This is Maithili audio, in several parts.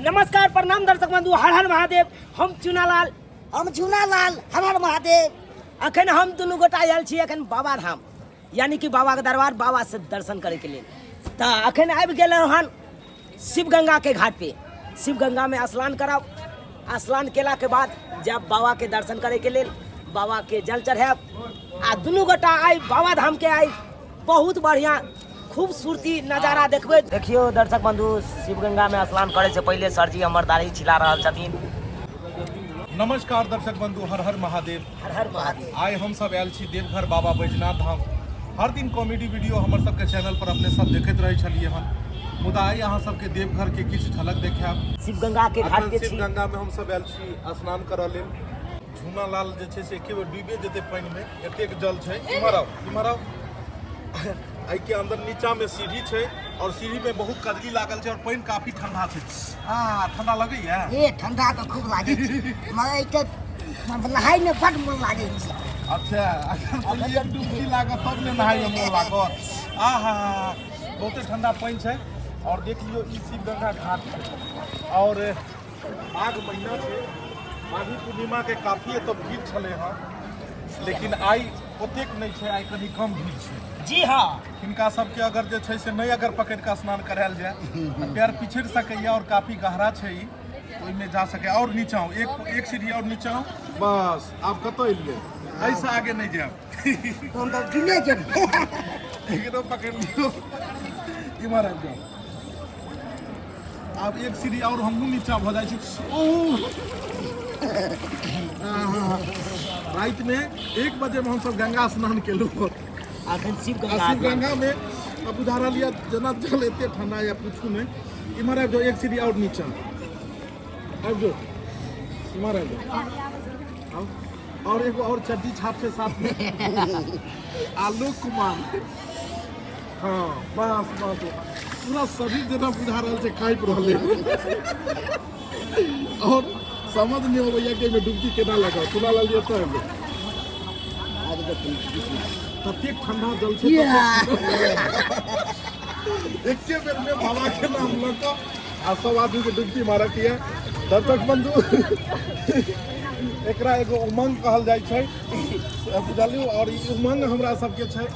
नमस्कार प्रणाम दर्शक बंधु, हर हर महादेव। हम चुनालाल, हम चुनालाल, हर हर महादेव। अखन हम दुनू गोटा आयल छी अखन बाबा धाम, यानी कि बाबा के दरबार, बाबा से दर्शन करे के लिए। तो अखन आबि गेलहुँ हन शिवगंगा के घाट पे। शिवगंगा में स्नान करब, स्नान केला के बाद जब बाबा के दर्शन करे के लेल बाबा के जल चढ़ायब। आ दुनू गोटा आइ बाबा धाम के आइ बहुत बढ़िया खूबसूरती नजारा देखबै। देखियौ दर्शक बंधु, शिवगंगा में स्नान करे से पहिले सरजी हमर दाढ़ी छिला रहल छथिन। नमस्कार दर्शक बंधु, हर हर महादेव। हर हर महादेव। आइ हम सब आयल छी देवघर बाबा बैजनाथ धाम। हर दिन कॉमेडी वीडियो हमर सबके चैनल पर अपने सब देखैत रहै छलियै हन, मुदा आइ अहाँ सबके देवघर के किछु झलक देखायब। शिवगंगा के घाट अखन के छी। शिवगंगा में हम सब आयल छी स्नान करऽ लेल। झूना लाल जे छै से एके बेर डूबे जेतै पानि में, एतेक जल छै। इम्हर आउ, इम्हर आउ। एहिके अंदर नीचा में सीढ़ी छै और सीढ़ी में बहुत कजली लागल छै और पानि काफी ठंडा छै। आ ठंडा लगैया? ए ठंडा तऽ खूब लागै छै, मगर एहिके नहाय में बड मन लागै छै। अच्छा, अखन पहिले एक डुबकी लागत तब ने नहाय में मन लागत। आहा, बहुते ठंडा पानि छै। और देख लियौ ई शिव गंगा घाट छै और माघ महीना छै, माघी पूर्णिमा के काफी एतऽ भीड़ छलै हँ, लेकिन आइ ओतेक नहि छै, आइ कनि कम भीड़ छै। जी हाँ। हिनका सबके अगर जे छै से नहि अगर पकड़ि कऽ स्नान करायल जाय तऽ पैर पिछड़ि सकैया और काफी गहरा छै ई, ओहिमे जा सकैया। और नीचा आउ, एक एक सीढ़ी और नीचा आउ, बस। आब कतऽ एलियै? एहिसँ आगे नहि जायब। हम तऽ डूबे जेबै। एकदम पकड़ि लियौ, इम्हर आबि जाउ। आब एक सीढ़ी और हमहूँ नीचा भऽ जाइ छी। ओ रातिमे 1 बजेमे हमसब गंगा स्नान केलहुँ। अखन शिव आ गंगा शिव गंगा में अब बुझा रहल यऽ जेना जल एते ठंडा यऽ पूछू नहि। इम्हर आबि जाउ, एक सीढ़ी और नीचा आबि जाउ, इम्हर आबि जाउ। आउ। और एगो और चड्डी छाप छै साथ में, आलोक कुमार। हाँ, बस बस, पूरा शरीर जेना बुझा रहल छै काँपि रहलै और समझ नहि अबैया कि एहिमे डुबकी केना लगाउ। सुना लाल एतऽ एबै, ततेक ठंडा जल छै, एके बेर में बाबा के नाम लऽ कऽ आ सब आदमी के डुबकी मारऽ के यऽ। दर्शक बंधु, एकरा एगो उमंग कहल जाइ छै, बुझलियौ? और ई उमंग हमरा सबके छै,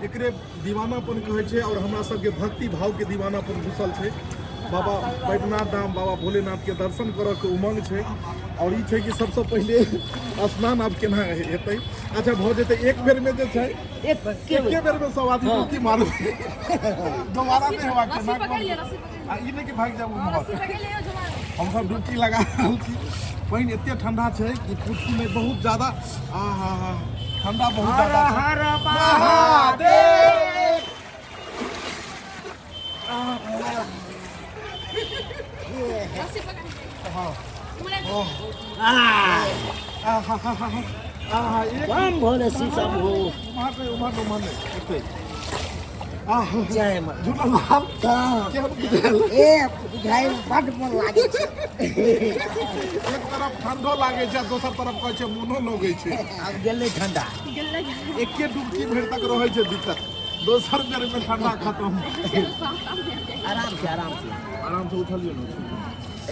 एकरे दीवानापन कहै छै और हमरा सबके भक्ति भाव के दीवानापन घुसल छै। बाबा बैद्यनाथ धाम, बाबा भोलेनाथ के दर्शन करऽ के उमंग छै। और ई छै कि सबसँ पहिले स्नान आब केना हेतै? अच्छा, भऽ जेतै एक बेर में जे छै, एके बेर में सब आदमी डुबकी मारबै, दोबारा नहि हेबाक छै। रस्सी पकड़ि लिअ, रस्सी पकड़ि आ ई नहि कि भागि जाब उम्हर। रस्सी पकड़ि लिअ झुमा। हमसब डुबकी लगा रहल छी। पानि एते ठंडा छै कि पूछू नहि, बहुत ज्यादा। आ हा हा, ठंडा बहुत ज्यादा छै। हर महादेव। रस्सी पकड़ि आहा, एक बम भोले शिव शंभू। उम्हर नहि, उम्हर नहि, उम्हर नहि, एतै। आहा, जय माँ। झूलालाल, केहन बुझायल? ए बुझाइ बड मन लागै छै। एक तरफ ठंडो लागै छै आ दोसर तरफ कहै छै मोनो लगै छै। आब गेलै ठंडा। गेलै। एके डुबकी भरि तक रहै छै दिक्कत, दोसर बेर में ठंडा खत्म। आराम से, आराम से। आराम से उठलियो ने। ई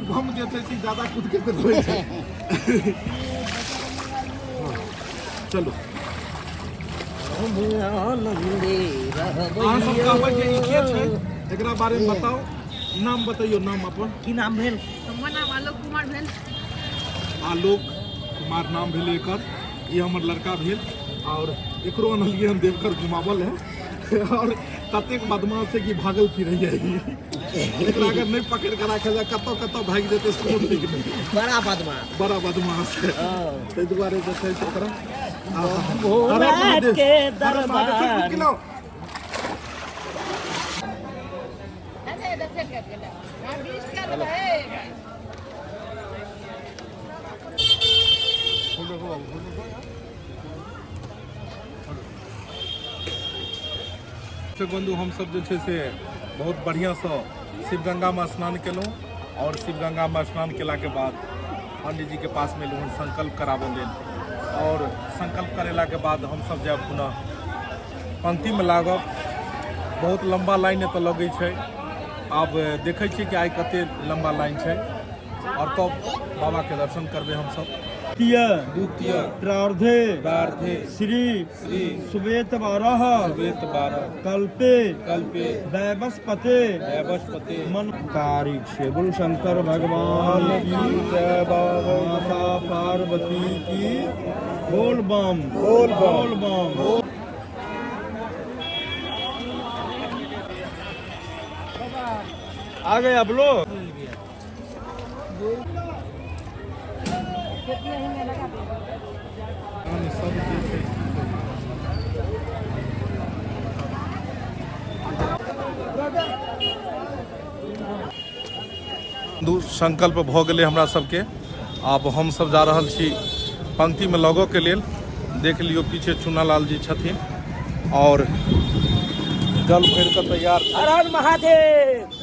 बम जे छै से ज्यादा कूद के रहै छै। चलू, अहाँ सब कहबै जे ई के छै, एकरा बारे में बताउ, नाम बतैयौ, नाम अपन। की नाम भेल? हमर नाम आलोक कुमार भेल। आलोक कुमार नाम भेल एकर। ई हमर लड़का भेल और एकरो अनलियै हन देवघर घुमाबल है और ततेक बदमाश छै कि भागल फिरैया ई। एकरा अगर नहि पकड़ि कऽ राखल जाय, कतऽ कतऽ भागि जेतै से कोनो ठीक नहि। बड़ा बदमाश। बड़ा बदमाश है, ताहि दुआरे जे छै से ओकरा भोला हर हर महादेव, के हर हर महादेव। चल, दरबार। डुबकी लाओ। दर्शक बंधु, हमसब जे छै से बहुत बढ़िआँसँ शिवगंगामे स्नान केलहुँ और शिवगंगामे स्नान केलाके बाद पंडीजीके पासमे एलहुँ हन संकल्प कराबऽ लेल और संकल्प करेलाके बाद हमसब जायब पुनः पंक्तिमे लागब। बहुत लम्बा लाइन एतऽ लगै छै। आब देखै छियै कि आइ कते लम्बा लाइन छै और तब बाबा के दर्शन करबै हमसब। द्वितीय द्वितीय प्रार्धे प्रार्धे श्री श्री श्वेत बारह श्वेत बारह कल्पे कल्पे वैवस्पते वैवस्पते मन कारी छे। बोल शंकर भगवान की जय। बाबा माता पार्वती की। बोल बम बोल बम। बोल बम। आ गए अब लोग। सब जे छै। दू संकल्प भऽ गेलै हमरा सबके। आब हमसब जा रहल छी पंक्तिमे लगऽके लेल। देख लियौ पीछे चुनालाल जी छथिन और जल भरि कऽ तैयार छै। हर हर महादेव।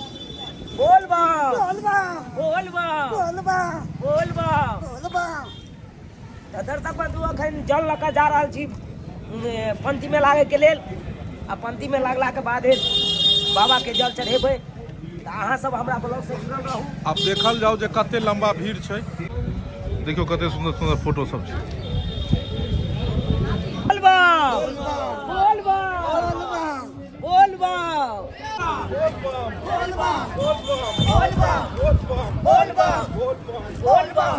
बोल बम बोल बम बोल बम बोल बम बोल बम बोल बम। तऽ दर्शक बंधु अखन जल लऽ कऽ जा रहल छी पंक्तिमे लागैके लेल आ पंक्तिमे लागलाके बाद बाबाके जल चढ़ेबै। तऽ अहाँ सब हमरा ब्लॉग से जुड़ल रहू। आब देखल जाउ जे कते लंबा भीड़ छै। देखियौ कते सुंदर सुंदर फोटो सब छै। बोल बम बोल बम बोल बम बोल बम बोल बम बोल बम बोल बम बोल बम बोल बम बोल बम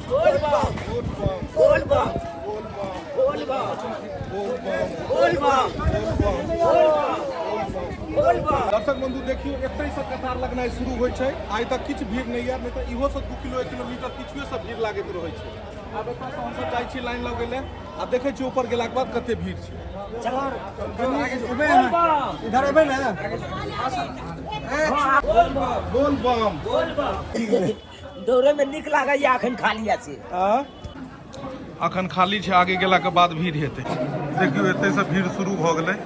बोल बम बोल बम बोल बम बोल बम बोल बम। दर्शक बंधु देखियौ एतै से कतार लगनाइ शुरू होइ छै। आइ तक किछु भीड़ नहि यऽ, नहि तऽ इहो से 2 किलो 1 किलोमीटर पिछुए से भीड़ लागैत रहै छै। आब एतऽ से हमसब जाइ छी लाइन लगै लए आ देखै छी ऊपर गेलाके बाद कते भीड़ छै। बोल बम इधर एबै ने। बोल बम बोल बम। दौड़े में नीक लागैया अखन खाली छै। अखन खाली छै, आगे गेलाके बाद भीड़ हेतै। देखियौ एतै से भीड़ शुरू भऽ गेलै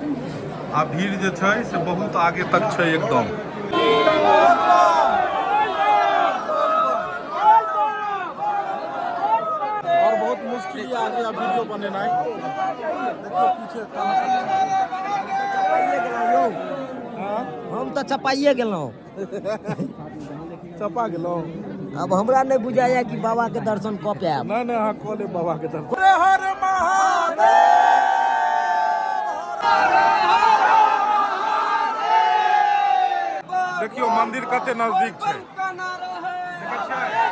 आ भीड़ जे छै से बहुत आगे तक छै एकदम। और बहुत मुश्किल है आगे वीडियो बनेनाइ। देखियौ पीछे कहाँ। हम तऽ चपाइए गेलहुँ। चपा गेलहुँ। अब हमरा नहि बुझाइया कि बाबा के दर्शन कऽ पायब। नहि नहि, अहाँ कऽ लेब बाबा के दर्शन। हर महादेव। देखियौ मंदिर कते नजदीक छै। देखै छियै?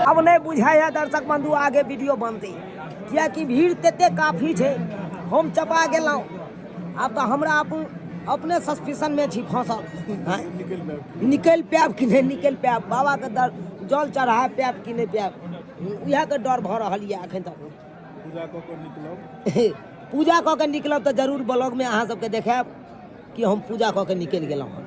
अब नहीं बुझाइया दर्शक बंधु आगे वीडियो बनते, कियाकि भीड़ तते काफी छै। हम चपा गेलहुँ। आब तऽ हमरा अपने सस्पिशन में छी फंसल। निकलि पायब कि नहि निकलि पायब, बाबा के दर जल चढ़ा पायब कि नहि पायब, इएह के डर भऽ रहल यऽ अखन तक। पूजा कऽ कऽ निकलब। पूजा कऽ के निकलब तऽ जरूर ब्लॉग में अहाँ सबके देखायब कि हम पूजा कऽ के निकलि गेलहुँ हन।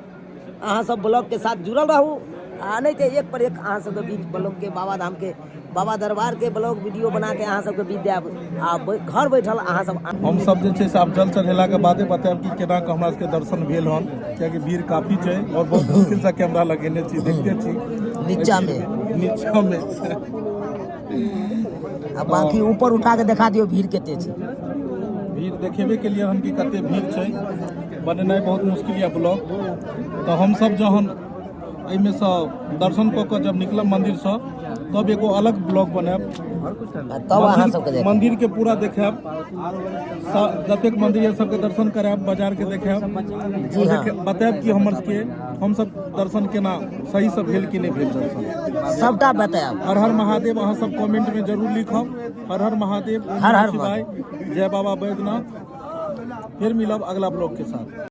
अहाँ सब ब्लॉग के साथ जुड़ल रहू आ नहि तऽ एक पर एक अहाँ सबके बीच ब्लॉग के बाबा धाम के बाबा दरबार के ब्लॉग वीडियो बना के अहाँ सबके बीच देब आ घर बैठल अहाँ सब। हम सब जे छै से आब जल चढ़ेलाके बादे बतायब कि केना कऽ हमरा सबके दर्शन भेल हन, कियाकि भीड़ काफी छै और बहुत मुश्किल से कैमरा लगेने छी, देखते छी नीचा में। नीचा में। आ बाकी ऊपर उठा के देखा दियौ भीड़ कते छै। भीड़ देखेबे के लिए हन कि कते भीड़ छै। बनेनाइ बहुत मुश्किल यऽ ब्लॉग। तऽ हमसब जहन एहिमे सँ दर्शन कऽ कऽ जब निकलब मंदिर सँ तब एगो अलग ब्लॉग बनायब। तब अहाँ सबके देखायब। मंदिर के पूरा देखायब, जतेक मंदिर यऽ सबके दर्शन करायब, बाजार के देखायब। जी हाँ। बतायब कि हमर सबके हमसब दर्शन केना सही से भेल कि नहि भेल दर्शन, सबटा बतायब। हर हर महादेव। अहाँ सब कमेंट में जरूर लिखब हर हर महादेव। ओम हर हर नमः शिवाय। जय बाबा बैद्यनाथ। फिर मिलब अगला ब्लॉग के साथ।